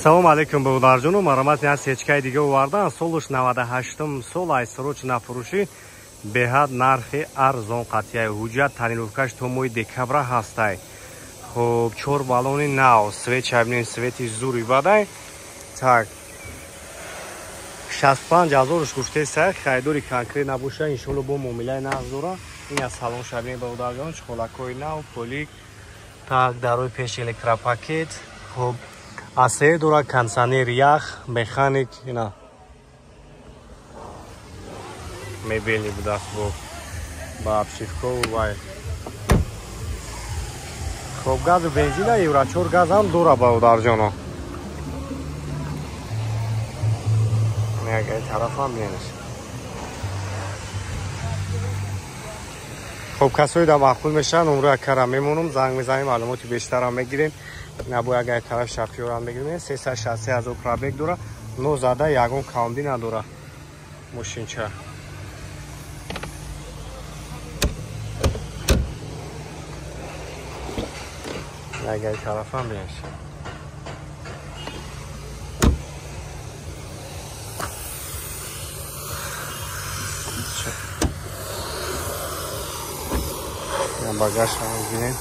Салом алейкум, бародарҷону. Маромат як сечкаи дига овардан. Солуш 98 сол, ай сроч нафурӯшӣ, беҳад нархи арзон қатъияй. Ҳуҷҷат тонировкаш то моҳи декабра ҳастай. Хуб, чор баллони нав, свет чабинен, свети зури бадай. Так, 65 ҳазорш гуфтесай, харидори конкрет набоша, иншолло бо муомилаи нағз дора. Ин аз салон шабинен, бародарҷон, чхолакҳои нав, полик. Так, дарои пеш электропакет. Хуб, АСЕ дора, кондиционер, ях, механик, ина мебели будааст бо обшивкову вай. Хоб, газу бензина, евро 4 газ ҳам дора, бародарҷоно. Ягай тарафам бинеш. Хоб, касои да маъқул мешаванд, умри акара мемонам, занг мезанем, маълумоти бештарам мегирем. Набо ягай тараф шафиёрам мегирем. 363 ҳазор пробег дора, но зада ягон камди надора мошинча. Ягай тарафам бинеш. Багаж бинем.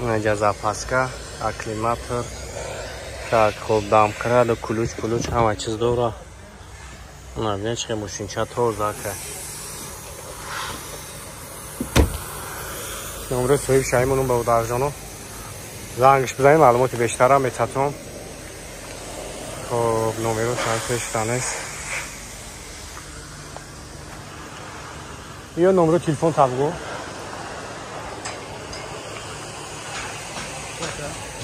Инҷа запаска, акклиматор. Так, хоб, дамкраду ключ пулуч ҳама чиз дора. Ана бинед, чӣ мошинча тоза ка. Номри соҳиб шаимонум, бародарҷоно. Зангш бизанед, маълумоти бештарам метатон. Хоб, номеро чанд пештанест. Ё номро телефон табгу.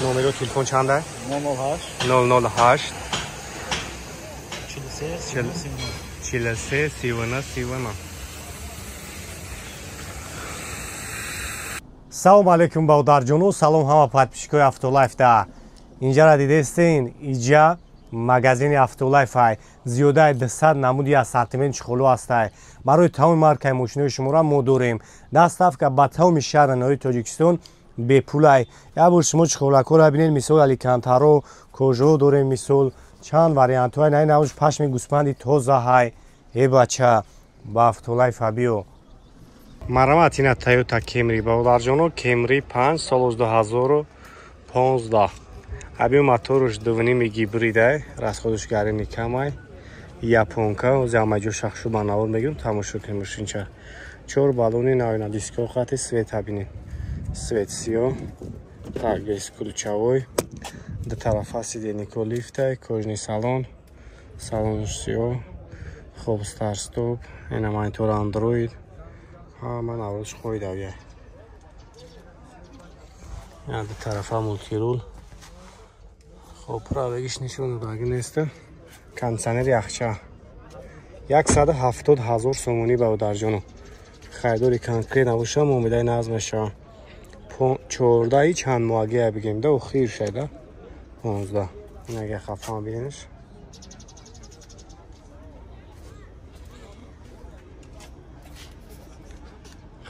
Номеро телефон чанда? 008 008 43 43 39 39. Салом алейкум, бародарҷону, салом ҳама подписчикои Автолайф-да. Инҷара дидестен, иҷа магазини Автолайф ай. Зиёдаи 200 намуди ассортимент чхолу ҳастай. Барои тамоми маркаи мошинои шуморо мо дорем. Доставка ба тамоми шаҳри ноҳияи Тоҷикистон бепулай. Як бор шумо чхолакҳоро бинед, мисол аликантаро, кожо дорем, мисол чанд вариантҳои най навш пашми гӯсфанди тоза ҳай. Э бача, ба Автолайф биё. Марамат ина Toyota Camry, бародарҷоно, Camry 5 соли 2015. Аби моторуш 2.5 гибридай, расходуш гарини камай. Японка, ози ҳама ҷо шахшу ба навор мегирем, тамошо кунем мошинча. Чор баллони навина, диско хати света бинед. Свет сиё. Так, бесключевой. Ду тарафа сиденье лифтай, кожаный салон. Салон сиё. Хоб, старт стоп, ина монитор Android. Ҳама наврӯз хоида бия. Ина ду тарафа мултирул. Хоб, правегиш нишон додаги нест. Кондиционер яхча. 170 ҳазор сомонӣ, бародарҷоно. Харидори конкрет набоша, муомилаи нағз мешавад. 14 чанд моҳагия бигем да, охир шайда. 15. Ин агар хафам бинеш.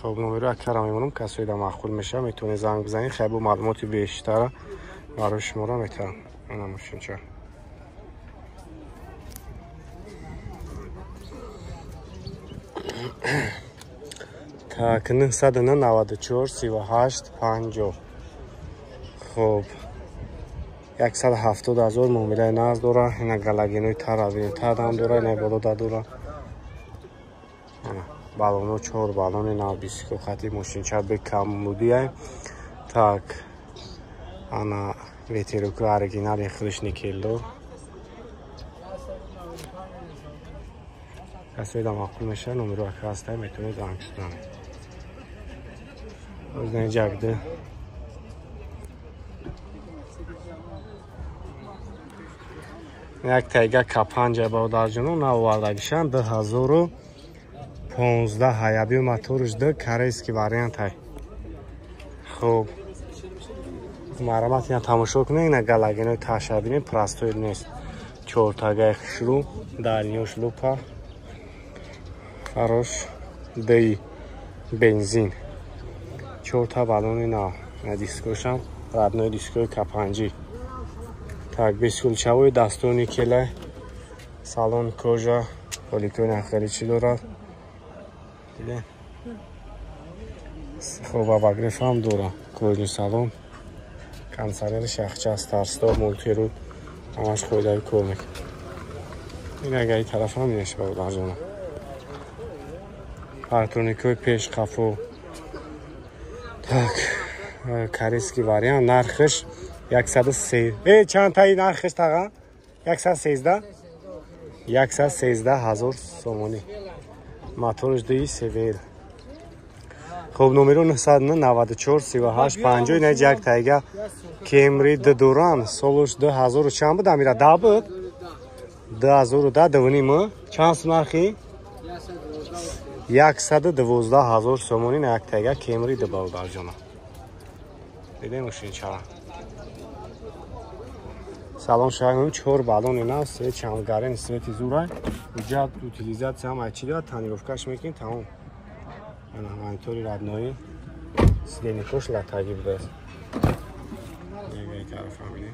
Хоб, номеро акара мемонам, касое да маъқул мешавад, метавонед занг бизанед, хайр бо маълумоти бештара барои шуморо метавам. Ина мошинча. Так, 994 38 50. Хоб, 170 ҳазор муомилаи нағз дора. Ина галогенои тар тардам дора, ина боло да дора. Баллоно чор баллони нав, биско хати мошинча бекамудия. Так, ана ветеруку оригинали худаш никелдор. Касое да маъқул мешавад, номеро ака ҳастай, метавонед занг занед. Оз ҷагда. Як тайга К5 бародарҷоно навовардагишан 2015 ҳаяби моторш д корейский вариант ҳай. Хуб, марамат ина тамошо кунед, ина галогенои таша бинед, простой нест. Чортагаи хушрӯ, дальнёш лупа, фарош ди бензин. Чорта баллони нав, ина дискошам Родной дискои капанҷи. Так, бескулчавои дастони кела. Салон кожа, поликои нахели чӣ дорад. Дидем? Хоб, обогрев ҳам дора. Кожаный салон. Кондиционери шахча, старт-стоп, мультируль. Ҳамаш қоидави кор мекунад. Ин агар ин тараф ҳам инаш бародарҷонам. Партроникҳои пеш қафо. Так, корейский вариант нархش 103. Чанд таи нархш таға? 113? 113 ҳазор сомонӣ. Моторш 2 север. Хоб, номеро 994 38 50 ина як тайга Кемри д доран солуш 2000 чанд буд амира да буд? 2010 дувним. Чанд сум нархи? 112 ҳазор сомонӣ на як тайга Кемри д бародарҷона. Дидем мошинчара. Салон шагм 4 баллони нав, свет чангарен, свети зурай. Уҷа утилизатсия ҳама чӣ дорад, тонировкаш мекунем, тамом. Ана монитори роднои, сиденикош латагӣ будааст. Ягаи тараф ҳамине.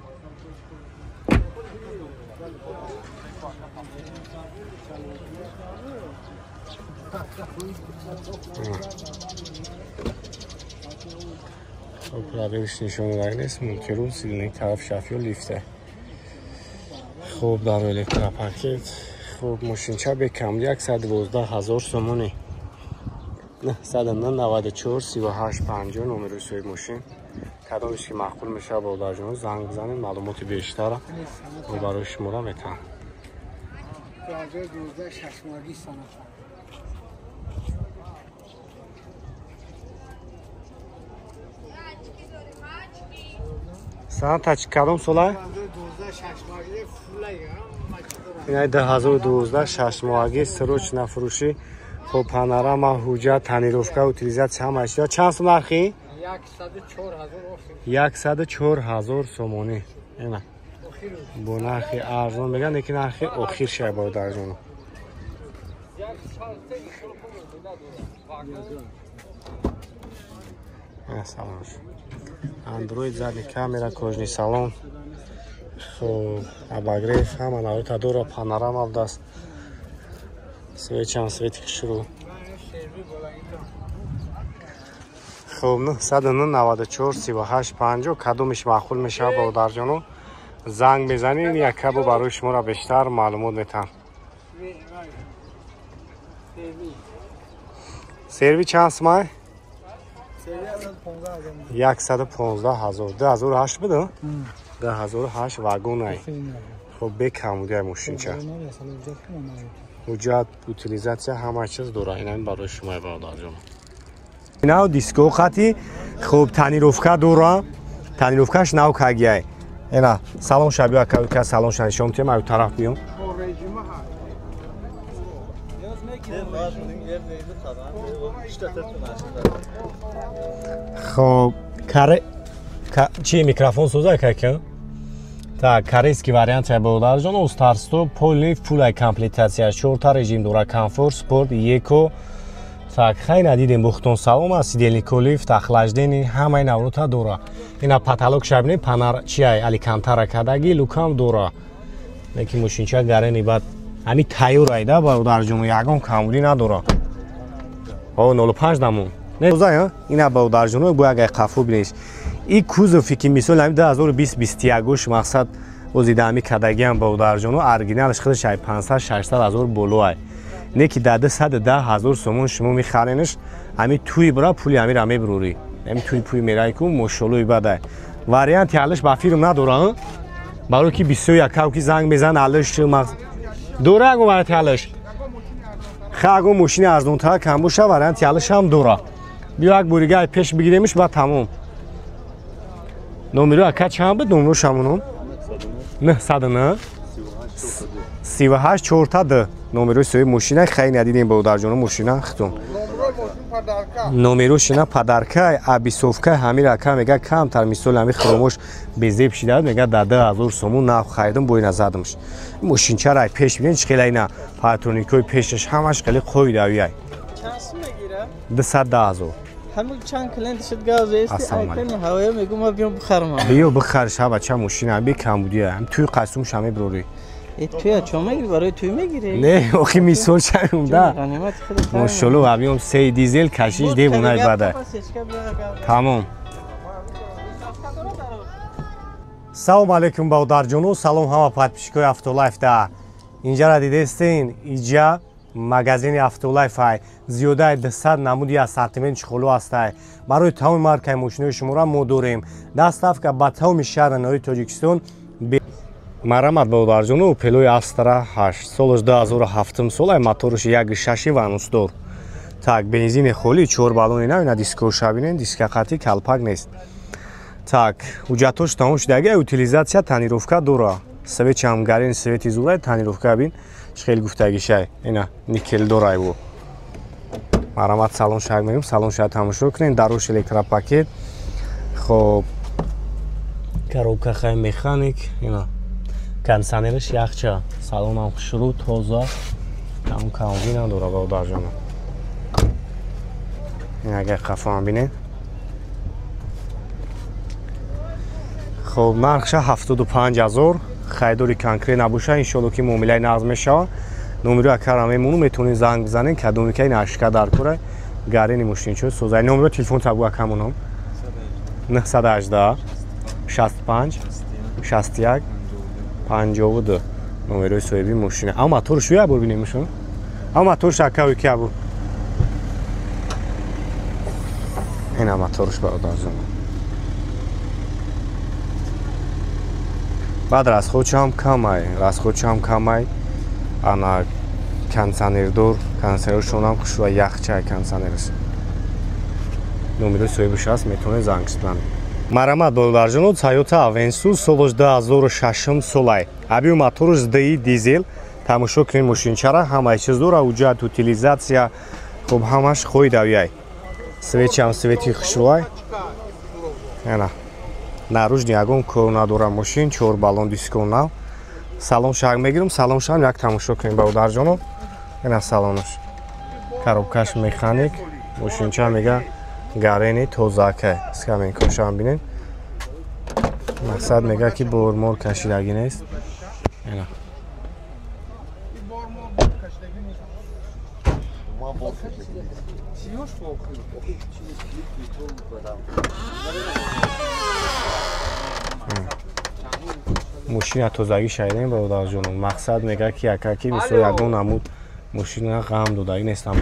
Хоб, пробегш нишон додагӣ нест, мультирул, сиденик тараф шафиё лифте. Хоб, дар электропакет. Хоб, мошинча бекам 112 ҳазор сомонӣ. 994 38 50 номери соҳиби мошин. Кадомиш ки маъқул мешавад бародарҷон, занг бизанед, маълумоти бештара мо барои шуморо метаҳам. Саната кадом сола? Ина 2012 шашмоҳагӣ срочно фурӯшӣ. Хоб, панорама, ҳуҷҷат, тонировка, утилизатсия ҳама чиз. Чанд сум нархи? 104 ҳазор сомонӣ. Ина бо нархи арзон мегӯянд, лекин нархи охир шай бародарҷон. Салом. Андроид, задний камера, кожаный салон. Хоб, обогрев ҳама навъита дора, панорама будааст. Свечам свети хушрӯ. Хоб, 994 38 50 кадомиш маъқул мешавад бародарҷоно, занг мезанем, якабо барои шуморо бештар маълумот метаҳам. Серви чанд сумай? 115 ҳазор. 2008 буд? 2008 вагонай. Хоб, бекамудиай мошинча. Ҳуҷҷат, утилизатсия ҳама чиз дора. Инам барои шумо бародарҷон. Нав диско хати, хоб, тонировка дора. Тонировкаш нав кагиай. Ина, салон шабиё ака, салон шанишом тем аю тараф биём. Хоб, каре чи микрофон соза кака? Так, корейский вариант бародарҷон, старт-стоп, полный фулай комплектация, чорта режим дора, комфорт, спорт, эко. Так, хай надидем бухтон салом аст, сидельнико лифт, охлаждение, ҳамаи наврота дора. Ина потолок шабне, панар чиай, алькантара кадаги, лукам дора. Лекин мошинча гарени бад ҳами тайёр айда бародарҷон, ягон камбудӣ надора. О, 05 дамон. Не, зай, ина бародарҷон, бо як қафо бинеш. И кузови ки мисол ҳами 2020-21 гош мақсад ози ҳами кадагиам бародарҷоно, оригиналш худаш ай 500-600 ҳазор боло ай. Не ки дар 210 ҳазор сомон шумо мехаренш, ҳами туи бира пули ҳамира мебурӣ. Ҳами туи пули мерай ку мошолои бадай. Варианти алиш ба фирм надора, барои ки 21 ки занг мезан алиш дора, ягон варианти алиш. Ха, ягон мошини арзонтар кам боша, варианти алиш ҳам дора. Биё як борига пеш бигиремш, ба тамом. Номеро ака чанд буд? Номеро шамонон? 909 38 42 номерои соҳиби мошина. Хай надидем бародарҷоно мошина хитон. Номеро шина падарка абисовка ҳамира ака мега камтар мисол ҳами хромош безеб шида мега дар 2000 сомон нав харидам бо ина задамш. Мошинчара ай пеш бинед чӣ хеле ина патроникҳои пешаш ҳамаш хеле қоидавиай. Чанд сум мегира? 210 ҳазор. Ҳамин чанд клиент шуд газ эсти айкани ҳавоя мегум ма биём бихарам. Биё бихар шаба ча мошина би камбудия. Ҳам туй қасум ша меброри. Э туя чо мегири барои туй мегири? Не, охи мисол шавум да. Мошоло абиём се дизел кашиш девунай бада. Тамом. Салом алейкум бародарҷону, салом ҳама подписчикои Автолайф да. Инҷара дидестин, иҷа магазини Автолайф ай. Зиёдаи 200 намуди ассортимент чиқолу ҳастай. Барои тамоми маркаи мошинои шуморо мо дорем. Доставка ба тамоми шаҳри ноҳияи Тоҷикистон. Марамат бародарҷону, Опелои Астра 8 солаш 2007 сол ай, мотораш 1.6 ванусдор. Так, бензини холӣ, 4 баллони нав, ина дискоша бинен, диска қатӣ калпак нест. Так, ҳуҷҷатҳош тамом шудаги, утилизатсия, тонировка дора. Свечам гарин, свети зурай, тонировка бин, чӣ хел гуфтагишай. Ина никел дорай бу. Марамат салон шаг мегӯм, салон шаг тамошо кунем, дарош электропакет. Хоб, коробка хай механик, ина кондиционераш яхча, салонам хушрӯ, тоза, там камбуди надора бародарҷонам. Ин агар қафоам бинед. Хоб, нархша 75,000, харидори конкрет набоша, иншоалло ки муомилаи нағз мешава. Номеро акара мемону, метавонед занг бизанед, кадоме ки нашка дар кора, гарини мошинчо созай. Номеро телефон табу акамоном 918 65 61 52 номерои соҳиби мошина. Ама моторш ю абур бинем шумо. Ама моторш акави ки абур. Ина моторш бародарҷон. Баъд расходшам камай, расходшам камай. Ана кондиционердор, кондиционершонам хушва яхчай кондиционерш. Номерои соҳибаш ҳаст, метавонед занг бизанед. Марамат бародарҷоно, Toyota Avensis солаш 2006 солай. Абиу моторш DI дизел. Тамошо кунед мошинчара, ҳамаи чиз дора, ҳуҷҷат, утилизатсия, хуб ҳамаш хоидавияй. Свечам свети хушрӯай. Ана наружни ягон кор надора мошин, 4 баллон диско нав. Салон шаг мегирам, салон шаг як тамошо кунем бародарҷоно. Ина салонаш. Коробкаш механик, мошинча мега гарени тозакай. Скаменкошам бинед. Мақсад мега ки бормор кашидагӣ нест. Ина. Мошина тозагӣ шайдем бародарҷоно. Мақсад мега ки яка ки мисол ягон намуд мошина ғам додагӣ нестам,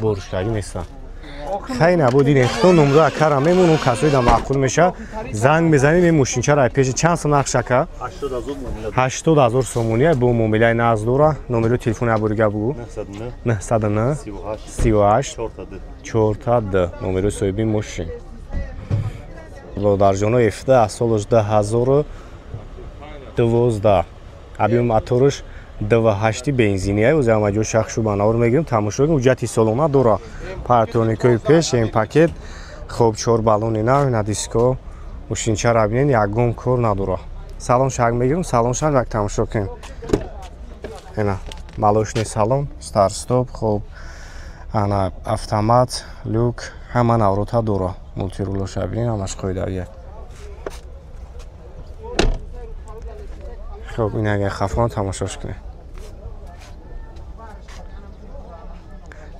боршудагӣ нестам. Хай набуд дидем, хто номро акара мемонум, касои да маъқул меша, занг мезанем, ин мошинчара пеши чанд сом нақш ака? 80,000 сомонӣ бо муомилаи нағз дора. Номеро телефони абурига бугу 909 38 42 номерои соҳиби мошин. Бародарҷоно, F2 солаш 2012 абиё мотораш 2.8 бензиния, ӯзи ҳама ҷо шахшу банавор мегирем, тамошо кунем. Ҳуҷҷати солона дора, партроникои пеш, ин пакет, хоб 4 баллони нав, ина диско, мошинчара бинед, ягон кор надора. Салон шаг мегирем, салон шаг як тамошо кунем. Ина молочный салон, старт-стоп, хоб ана автомат, люк, ҳама наврота дора. Мултирулоша бинед, ҳамаш қоидавия. Хоб, ин агар хафон тамошош кунед.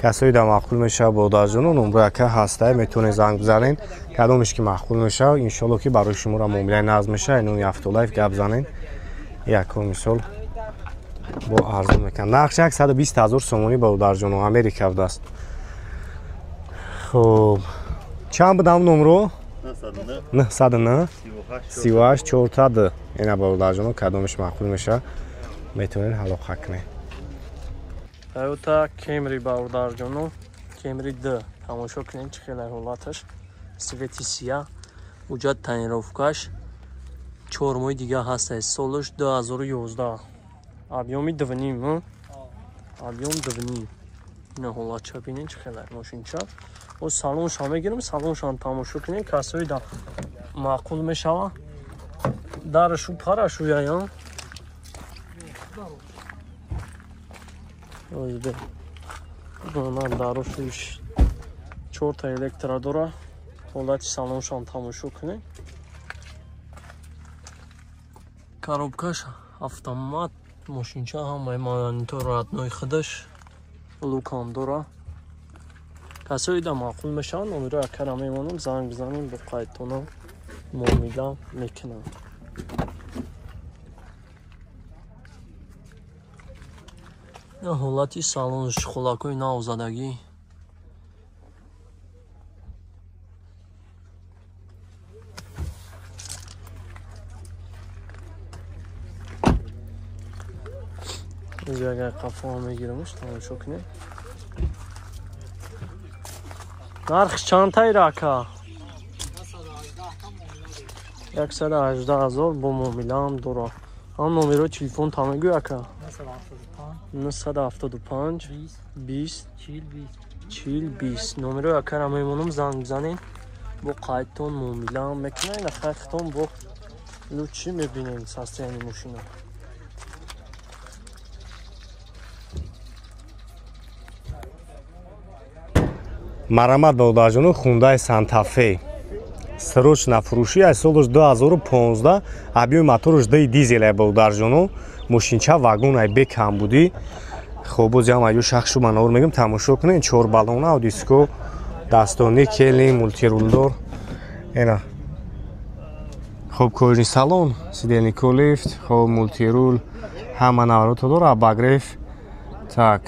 Касои да маъқул мешава бародарҷоно, номро яка ҳастай, метавонед занг бизанед. Кадомеш ки маъқул мешава, иншоалло ки барои шуморо муомилаи нағз мешава. Номи Автолайф гап занед. Якум мисол бо арзон мекунад. Нархш 120,000 сомонӣ бародарҷоно, Америка будааст. Хоб, чанд будам номро? 909 38 42. Ина бародарҷоно, кадомеш маъқул мешава, метавонед ҳалоқа кунед. Toyota Camry бародарҷоно, Camry D. Тамошо кунед чӣ хеле ҳолаташ. Свети сия, ҳуҷҷат тонировкаш 4 моҳи дига ҳаст. Солаш 2011. Объёми 2.5, объём 2.5. Ина ҳолатша бинед чӣ хеле мошинча. О салонша мегирам, салоншам тамошо кунед, касои да маъқул мешава. Дарашу парашу яя. Озбе. Она дарушуш 4 та электро дора. Ҳолати салоншам тамошо кунед. Коробкаш автомат, мошинча ҳамаи монитор родной худаш, лукам дора. Касое да маъқул мешаванд, номеро акара мемонам, занг бизанем, бо қайдтона муомила мекунам. Ҳолати салонш, хулакҳои навзадагӣ. Агар қафоам мегирамш, тамошо кунед. Нархш чанд тайра ака? 118 000 бо муомилаам дора. Ҳам номерои телефон та мегӯй ака? 975 20 40 20. Номерои акара мемонам, занг бизанед, бо қайдтон муомилаам мекунад. Ина хайхтон бо лучи мебинем состояние мошина. Марамат бародарҷону, Хундай Сантафе срочно фурӯшӣ аз солаш 2015, объёми мотораш ди дизел ай бародарҷону, мошинча вагон ай бе камбудӣ. Хоб, боз ям аю шахшу манавр мегӯм, тамошо кунед, чор баллона, диско, дастони, кели, мултирулдор. Ина. Хоб, кожни салон, сидельный лифт, хоб, мултирул, ҳама наворото дора, обогрев. Так.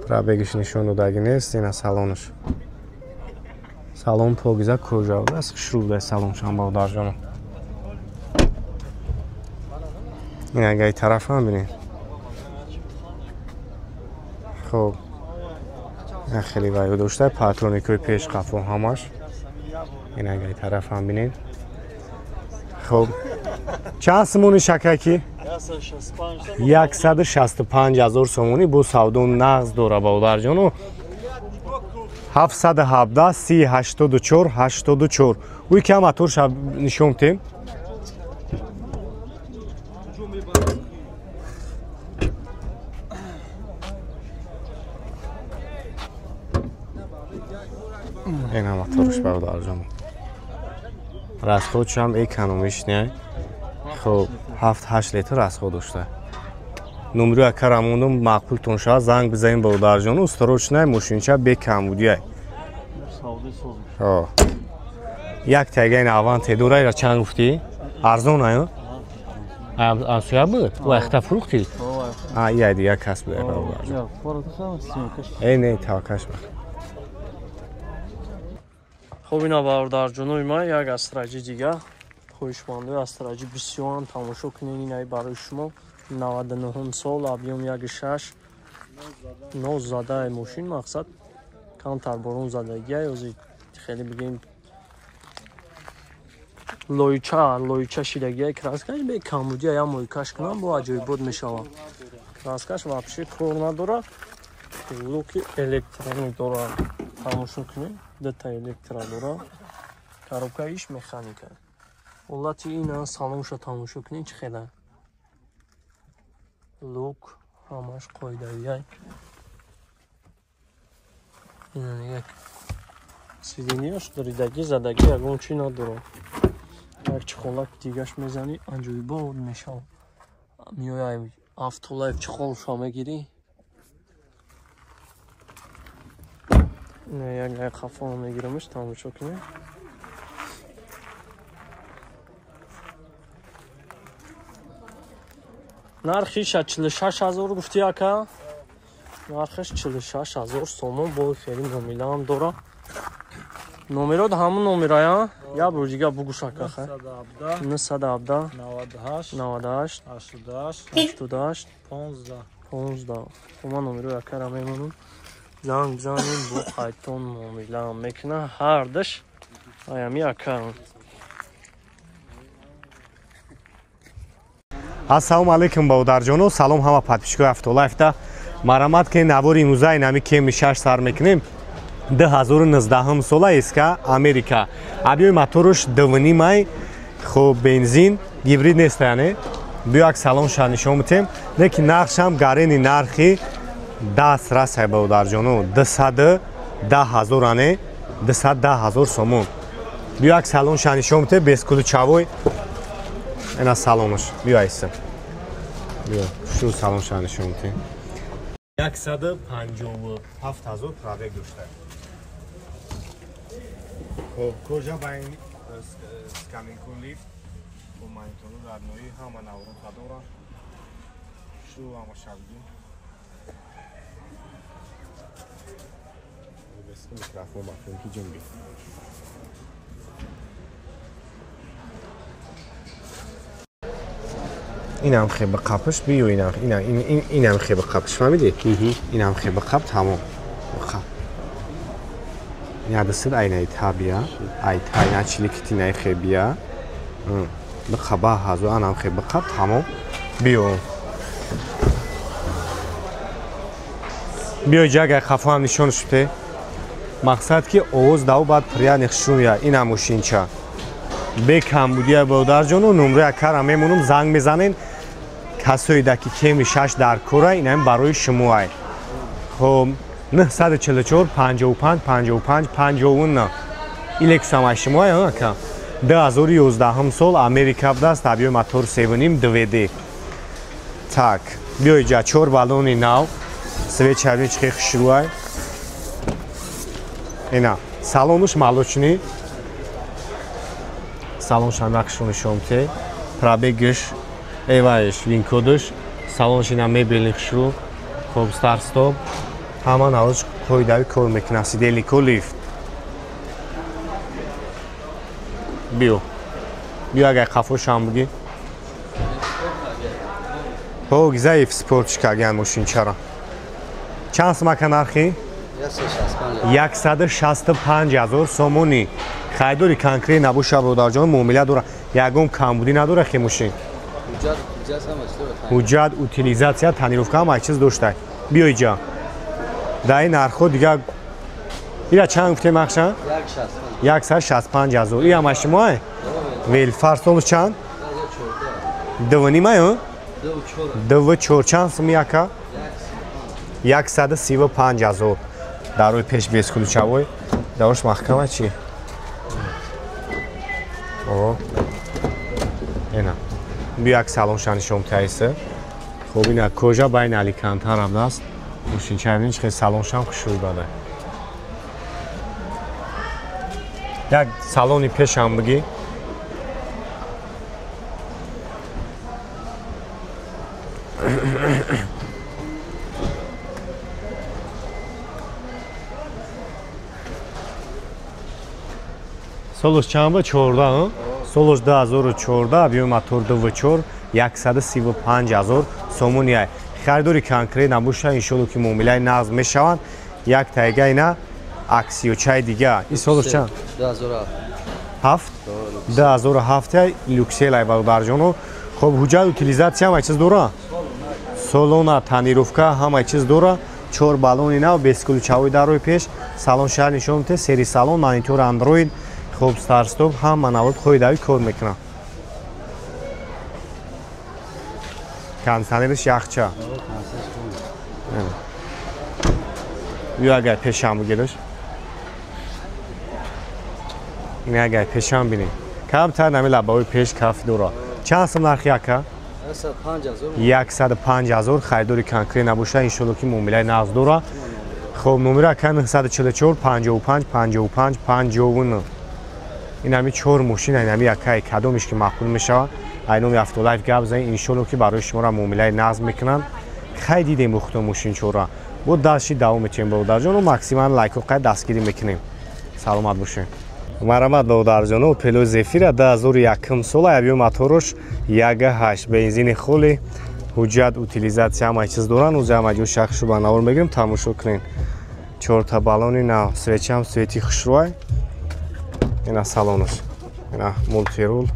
Пробегиш нишон додагӣ нест, ина салонаш. Салон покиза кожа будааст, хушрӯ будааст салоншам бародарҷоно. Ин агар ин тараф ҳам бинед. Хоб, ин хеле вайо дошта, патроникҳои пеш қафо ҳамаш. Ин агар ин тараф ҳам бинед. Хоб, чанд сомони шакаки? 165 000 сомонӣ бо савдо нағз дора бародарҷоно. 717 30 84 84. Уй ки моторша нишон тем. Ина моторш бародарҷоно. Расходшам экономиш не. Хоб, 7-8 литр расход дошта. Номери акара мондум, маъқултон шавад, занг бизанем бародарҷону, срочная мошинча бе камбудиай. Як тайгаин аванте дора, ира чанд гуфтӣ? Арзон аю? Асуя буд? Ва ихта фурӯхтӣ? А, ия дигар кас буда бародарҷон. Эй, не, таваккаш ба. Хоб, ина бародарҷонои ман як астраҷи дига. Хоҳишмандои астраҷи бисёрам, тамошо кунед, инаи барои шумо 99 сол, объём 1.6, ноз задаи мошин, мақсад камтар борон задагия, ёзи хеле бигем лойча, лойча шидагия, краскаш бе камбудия, я мойкаш кунам, бо аҷоибот мешавад. Краскаш вообще кор надора, луки электроник дора, тамошо кунед, дута электро дора, коробка иш механика. Ҳолати ина салонша тамошо кунед, чӣ хела. Лук ҳамаш қоидавияй. Ина як сиденияш доридагӣ, задагӣ ягон чӣ надорад. Як чиқолак дигаш мезанӣ, аҷоибот мешавад. Меояй Автолайф чиқолша мегирӣ. Ина як гай қафо мегирамш, тамошо кунед. Нархиша 46 000 гуфти ака. Нархиш 46 000 сомон, бо хеле муомилаам дора. Номерот ҳамун номерая? Я бор дига бугӯш ака хай. 917 98 98 88 15 15. Ман номерои акара мемонам. Занг бизанем, бо қайдтон муомилаам мекунам. Ҳардаш аями акарам. Ассалому алайкум бародарҷоно, салом ҳама подписчикои Автолайфта. Марамат ки навори имрӯза инами Кемри 6 сар мекунем. 2019 сола, СК Америка. Объёми моторш 2.5 май, хоб, бензин, гибрид нест, яъне. Биё як салон ша нишон битем. Лекин нархшам гарени нархи дастрас ай бародарҷоно, 10 000 ане 210 000 сомон. Биё як салон шанишон бите бескулучавой. Ина салонаш. Биё айса. Биё шу салон шанишон бите. 157 000 пробег дошта. Хоб, кожа ба ин скамейку лифт бо монитору родной ҳама наврота дора. Шу ҳама шабги. Микрофон бахем ки ҷунби. Инам хе ба қапш биё, инам хе ба қапш, фаҳмидӣ? Инам хе ба қап, тамом. Қап. Ядасид айнаи та бия, ай та ина чиликити най хе бия. Ба қаба ҳазу анам хе ба қап, тамом. Биё. Биё ҷагай хафо ҳам нишон шуте. Мақсад ки овоз даву баъд прияни хушрӯя ина мошинча. Бе камбудия бародарҷону нумраи акара мемонум, занг мезанен. Касоида ки Кемри 6 дар кора, инам барои шумоай. Хоб, 944 55 55 59. Илексам ай шумоай, ака. 2011 сол Америка будааст, объёми мотор 3,5 2WD. Так, биё иҷа 4 баллони нав, свеча бин чӣ хушрӯай. Ина, салонуш молочный. Салонш ҳам нақшро нишон бите. Пробегш, эваеш, винкодш, салонш ина мебели хушрӯ. Хоб, старт стоп. Ҳама навош қоидави кор мекунад. Сидельнико лифт. Биё. Биё агар қафошам буги. Ҳо, гизаев спортчик аган мошинчара. Чанд сумака нархи? 165 000 сомонӣ. Харидори конкрет набоша бародарҷон, муомила дора. Ягон камбудӣ надора хе мошин. Ҳуҷҷат, утилизация, тонировка ҳама чиз дошта. Биё иҷа. Дар ин нархҳо дигар ира чанд гуфтем ақша? 165 000. И ҳама шумоае? Велфар солш чанд? 2,5 ай? 2,4 чанд суми ака? 135 000. Дар рӯи пеш бесключевой. Дарош маҳкама чи? О. Ина. Биё як салон шанишон таиса. Хоб, ина кожа байни аликантара будааст. Мошинча бинед чӣ салоншам хушрӯй бада. Як салони пешам бигӣ. Солош чанд ба? 14, солош 2014, объёми мотор 2,4, 135 000 сомони. Харидори конкрет набоша, иншолло ки муомилаи нағз мешаванд. Як тайга ина аксиёчаи дига. И солош чанд? 2007. 2007 люкселай бародарҷоно. Хоб, ҳуҷҷат, утилизация ҳама чиз дора? Салона, тонировка ҳама чиз дора. 4 баллони нав, бесключевой дар рӯи пеш. Салон шаҳр нишон медиҳад, сери салон, монитор Android, хоб, старт стоп, ҳама навод қоидави кор мекунад. Кондиционериш яхча. Биё агар пешам бигириш. Ин агар пешам бинед. Камтар нами лабаҳои пеш каф дора. Чанд сум нархи ака? 105 000. Харидори конкрет набоша, иншолло ки муомилаи нағз дора. Хоб, номери ака 944 55 55 59. Ин ҳами чор мошина, ин ҳами якай кадомиш ки маъқул мешавад, ай номи Автолайф гап занед, иншолло ки барои шуморо муомилаи нағз мекунанд. Хай дидем бухто мошинчора. Бо дастши давом метиҳем бародарҷону, максимал лайко қай дастгирӣ мекунем. Саломат бошед. Марҳамат бародарҷону, Опело Зефира 2001 сола, объёми моторош 1,8, бензини холи, ҳуҷҷат, утилизация ҳама чиз доранд. Ӯзи ҳама ҷо шахшу ба навор мегирем, тамошо кунед. Чорта баллони нав, свечам свети хушрӯай. Ина салонаш. Ина мультирул.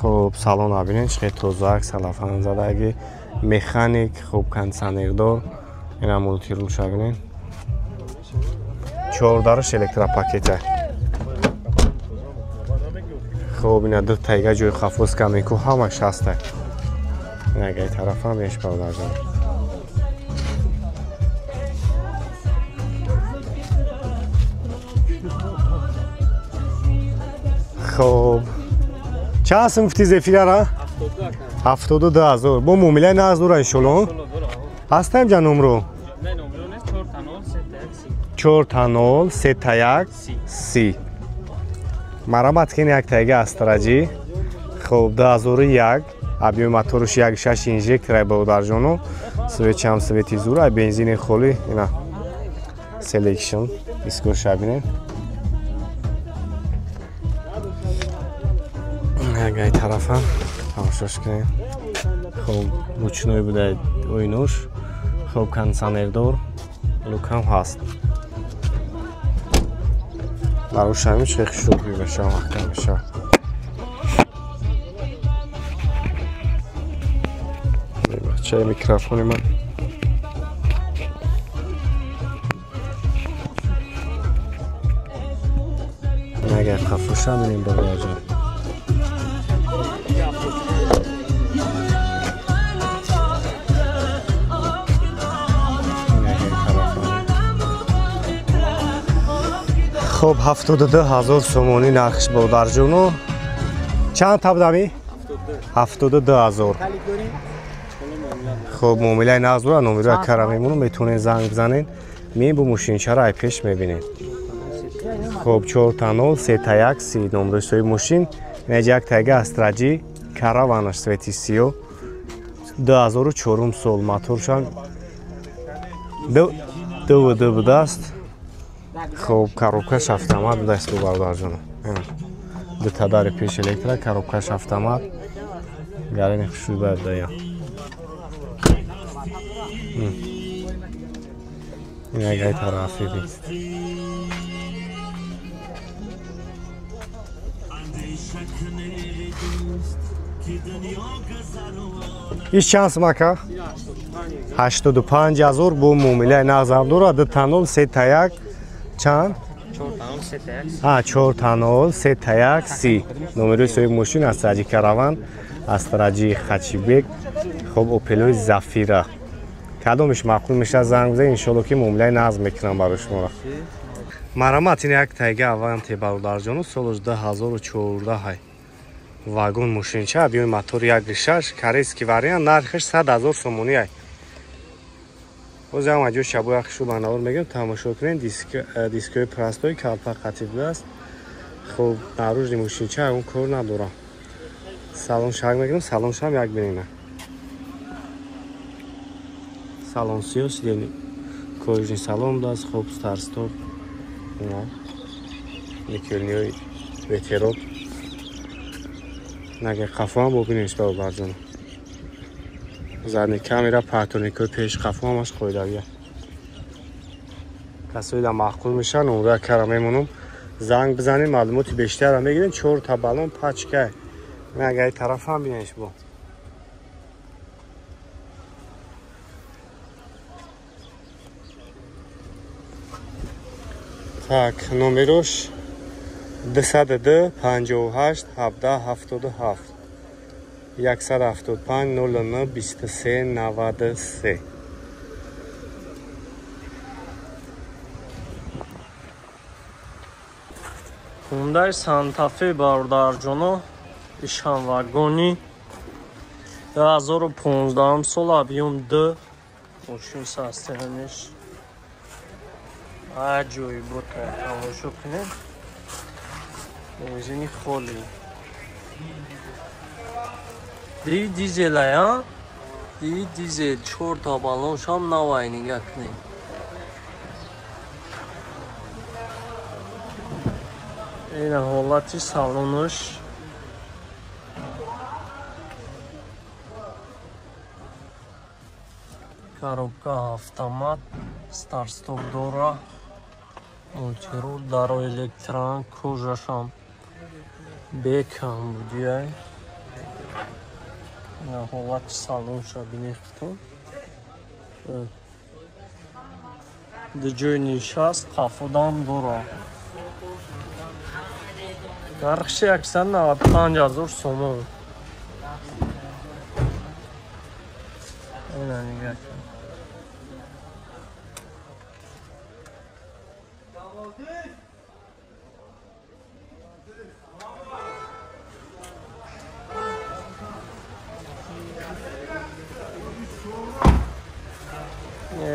Хуб, салон бинед, чӣ хел тозаак, салафан задаги, механик, хуб, кондиционердор. Ина мультирул ша бинед. Чордараш электропакета. Хуб, ина ду тайга ҷои хафоз камеку ҳамаш ҳаста. Ина гай тарафам еш бародарҷон. Хоб. Чанд сум гуфти зефирара? 72000. Бо муомилаи нағз дора иншолло. Ҳастаем ҷа номро? 4 та 0 3 та 1 30. Марамат кен як тайга астраҷи. Хоб 2001 объёми моторуш 1.6 инжектор бародарҷоно. Светчам свети зура, бензини холи ина. Selection дискоша бинед. Ягай тарафа тамошош кунед. Хоб ручной буда оинош. Хоб кондиционердор лукам ҳаст. Барошами шех шуғли меша маҳкам меша. Бачаи микрофони ман. Агар хафуша бинем бародарҷон. Хоб 72000 сомонӣ нархш бародарҷоно. Чанд та будами? 72000. Хоб муомилаи нағз дора, номеро кара мемонам, метавонед занг бизанед. Мебу мошинчаро ай пеш мебинед. Хоб 4 та 0 3 та 1 30 номери соҳиби мошин. Инаҷа як тайга астраҷи караванаш свети сиё 2004 сол моторшам ду будааст. Хоб коробкаш автомат будааст бародарҷоно. Ду та дари пеш электро, коробкаш автомат. Гарини хушрӯй бояд дая. Инагай тарафи бин. Иш чанд сум ака? 85000 бо муомилаи нағзам дорад. 2 та 0 3 та 1 чанд? 4 та 0 3 та 1 30. Номери соҳиби мошин астраҷи караван, астраҷи хачибек, хоб опелои зафира. Кадомиш маъқул мешавад занг бизанед, иншолло ки муомилаи нағз мекунам барои шуморо. Марамат ин як тайга аванте бародарҷоно, солаш 2014 ҳай. Вагон мошинча, объёми мотор 1.6, корейский вариант, нархаш 100 000 сомонӣ ай. Боз ҳам аҷо шабоя хушу банавор мегӯям, тамошо кунед, дискои простой калпа қатӣ будааст. Хоб наружни мошинча он кор надорам. Салон шак мегирам, салон шам як бинена. Салон сиё сидени кожни салон будааст, хоб старстоп. Никелниҳои ветерок. Нагар қафоам бубинед бародарҷон. Задни камера, патроникҳои пеш қафо ҳамаш қоидавия. Касои да маъқул мешаванд, номера кара мемонам. Занг бизанед, маълумоти бештарро мегирем. 4 та балон пачка. Нагар тараф ҳам бинед бо. Так, номерош 202 58 17 77 175 09 23 93. Хундай Санта-Фе бародарҷоно, ишам вагони 2015 сол объём 2 мошин состояниш аҷоибот тамошо кунед. Бензини холи. Ди дизелая, ди дизел 4 та баллоншам навай нигаҳ кунед. Ина ҳолати салонаш. Коробка автомат, старт-стоп дора, мультирул, даро электрон, кожашам бекам будияй. Ина ҳолати салонша бинехтон. Ду ҷои нишаст, қафодам дора. Нархши 195 000 сомон. Ина нигаҳ кун.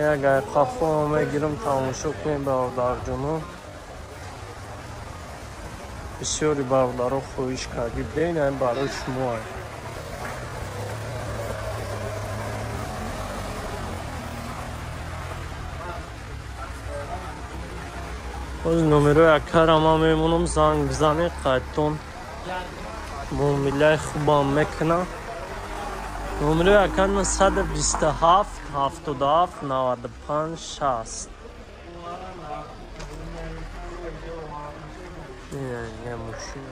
Як қафо мегирам, тамошо кунем, бародарҷоно. Бисёри бародаро хоҳиш кардӣ, бинам барои шумо. Боз номерои акарама мемонам, занг бизанед, қайдтон муомилаи хубам мекунам. Номерои акарма 127 77 95 60. Не мошина.